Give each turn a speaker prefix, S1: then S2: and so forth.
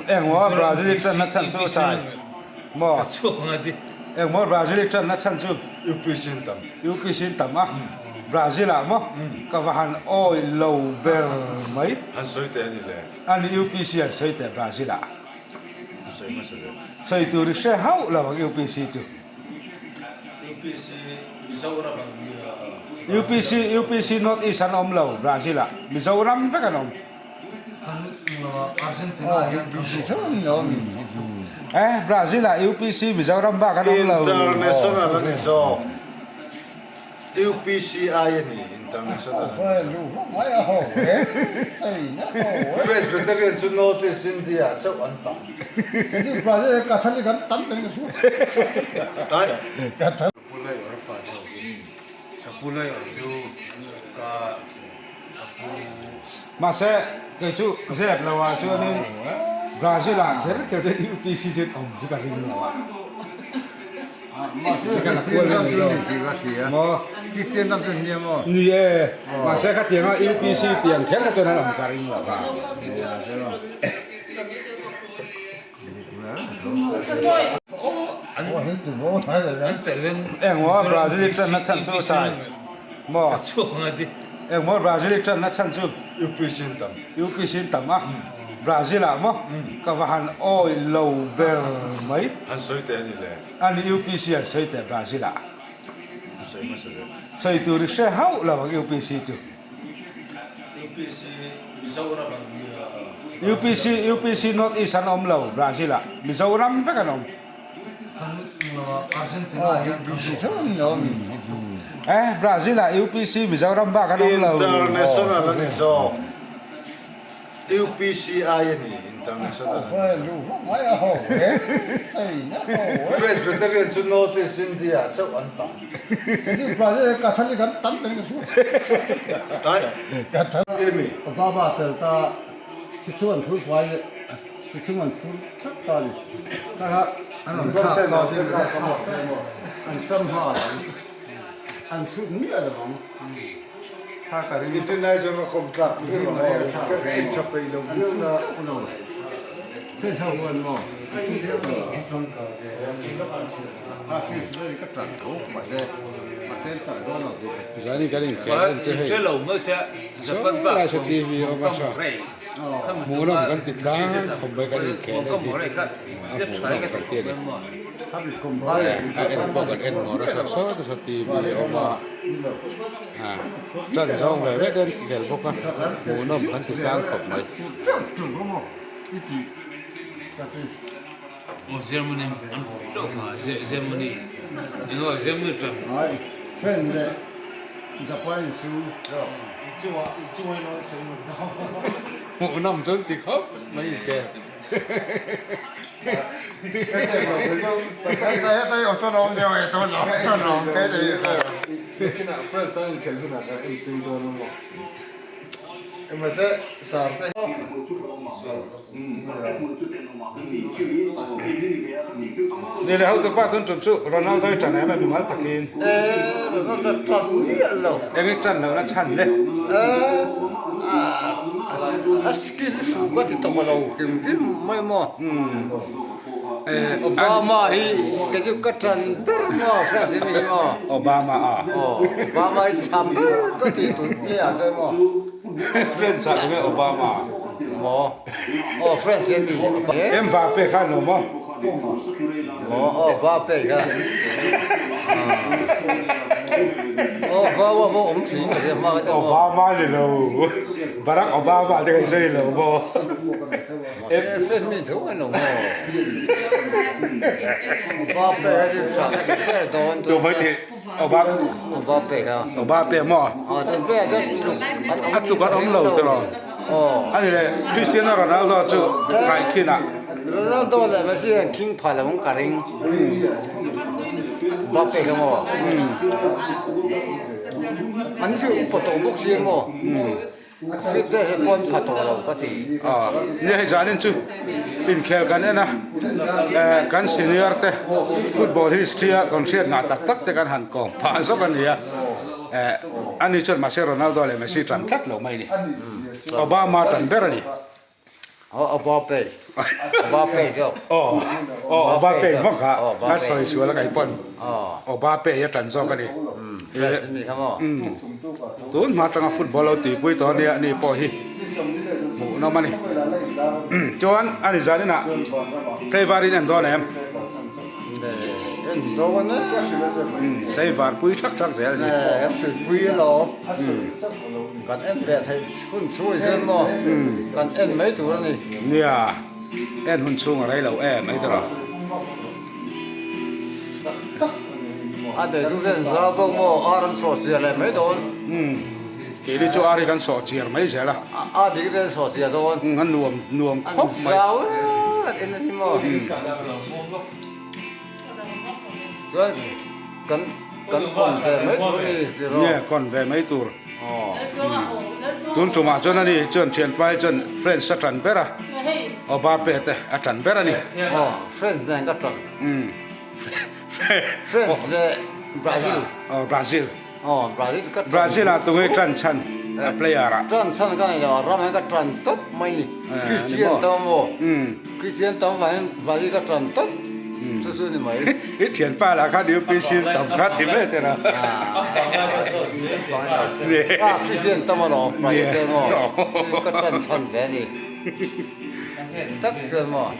S1: Engmaw Brazil i ṭanna chhan chu sai maw? Engmaw Brazil i ṭanna chhan chu?
S2: UPC in tam.
S1: UPC in tam a, Brazil ah maw ka va han awi lo ber mai.
S2: Han sawi teh a ni le.
S1: A ni UPC an sawi teh Brazil ah.
S2: An sawi hmasa le.
S1: Sawi tur i hre hauh lo ang UPC chu.
S3: UPC Mizoram an nia.
S1: UPC UPC North East an awm lo Brazil ah Mizoram vek an awm. Eh Brazil ah UPC Mizoram bak an awm lo.
S2: International a ni zawk. UPCI a ni International a ni zawk. Presbyterian chu North East India ah chauh an tam.
S3: Ka pu Laiawr a fate ho hi ka pu Laiawr chu ka ka pu.
S1: Mahse kei chu zep lo ah chuanin Brazil ah kher kher chuan UPC chu an awm chu ka ring lo a. Ni e, mahse khatianga UPC tiang kher kha chuan an awm ka ring lo va. Engmaw Brazil i ṭanna chhan chu sai maw? Engmaw Brazil i ṭanna chhan chu?
S2: UPC in tam.
S1: UPC in tam a, Brazil ah maw ka va han awi lo ber mai.
S2: An sawi teh a ni le.
S1: A ni UPC an sawi teh Brazil ah.
S2: An sawi hmasa le.
S1: Sawi tur i hre hauh lo ang UPC chu.
S3: UPC Mizoram an nia.
S1: UPC UPC North East an awm lo Brazil ah Mizoram vek an awm. Eh Brazil ah UPC Mizoram bak an awm lo.
S2: International a ni zawk. UPCI a ni International a ni zawk. Presbyterian chu North East India ah chauh an tam. International a kawm tlak viau ang aw, ka en tha peih lo viau na.
S1: Zani kan inkhel en chu hei saw lai saw TV a awm a tha. Hmuhnawm kan ti tlang khawp mai kan inkhel en hi a hmuhnawm kan ti a ni. A en pawh kan en ngawr a saw saw te saw TV a awm a tan zawng ve vek an khel bawk a hmuhnawm kan ti tlang khawp mai. Hmuhnawm chuan ti khawp mai inkhel. Ni leh hotu pa tun tum chu Ronaldo i ṭan em em mimal takin. Eng i ṭan lohna chhan le.
S4: A skill fu ka ti tawh lo hrim hrim mai maw. Obama hi kei chu ka ṭan ber maw France hi maw.
S1: Obama a.
S4: Obama hi ṭha ber ka ti tun hle ah chuan maw.
S1: France ah tunge Obama?
S4: Maw? Aw France hi ami?
S1: Mbappe kha an awm aw.
S4: Maw? Aw Mbappe kha. Aw Obama pawh awm thin ka hria hma kha chuan maw.
S1: Obama ni lo. Barack Obama te kan sawi lo maw.
S4: France mi tho an awm aw. Mbappe kha chu tha ka ti ber dawn.
S1: Tumah Obama Mbappe maw? A tluk an awm lo tiraw? A ni le, Cristiano Ronaldo chu khaikhin ah.
S4: Ronaldo leh Messi hian khing phah lo ang ka ring. Mbappe kha maw? An chu upa tawh bawk si maw? Fit deuh hi pawn pha tawh lo ka ti.
S1: Nia hei zanin chu inkhel kan en a, kan senior te football history a kan hriat ngah tak tak te kan han kawm phah zawk a ni a, ani chuan mahse Ronaldo leh Messi tan tlat lo mai a ni, Obama tan ber a ni.
S4: Aw Mbappe Mbappe zawk.
S1: Aw aw Mbappe bawk a ka sawi sual a kai pawn aw Mbappe hi a tan zawk a ni. Tun hma atanga football lo tihpui tawh ania ani pawh hi hmuhnawm a ni. Chuan ani zaninah Tlaivar in en dawn em?
S4: En dawn e.
S1: Tlaivar pui thak thak zel a ni.
S4: Kan tuipui alawm. Kan en ve theih hun chhung hi chuan maw kan en mai tur a ni.
S1: Nia, en hun chhung a rei lo em ei tawh.
S4: A deitu te an zau bawk maw ar an sawh chiar leh mai dawn.
S1: Umm keini chu ar hi kan sawh chiar mai zel a.
S4: A dik te an sawh chiar dawn.
S1: Umm a nuam nuam khawp mai.
S4: An zau an en a ni maw. Chuan kan kan kawn ve mai tur a ni tiraw.
S1: Nia kawn ve mai tur. Tun tumah chuan ani chuan thianpa hi chuan French a tan ber a, Mbappe te a tan ber a ni.
S4: Aw French nen ka tan. French leh Brazil.
S1: Aw Brazil.
S4: Aw Brazil ka tan.
S1: Brazil ah tunge tan chhan a player ah.
S4: Tan chhan ka nei lo a ram hian ka tan tawp mai ni. Christian tam maw? Christian tam vangin Brazil ka tan tawp. Chu chu ni mai.
S1: I thianpa lah khan UPC tam kha ti ve teh a.
S4: A Christian tam alawm Brazil te maw? Ka tan chhan ve a ni. Tak chuan maw?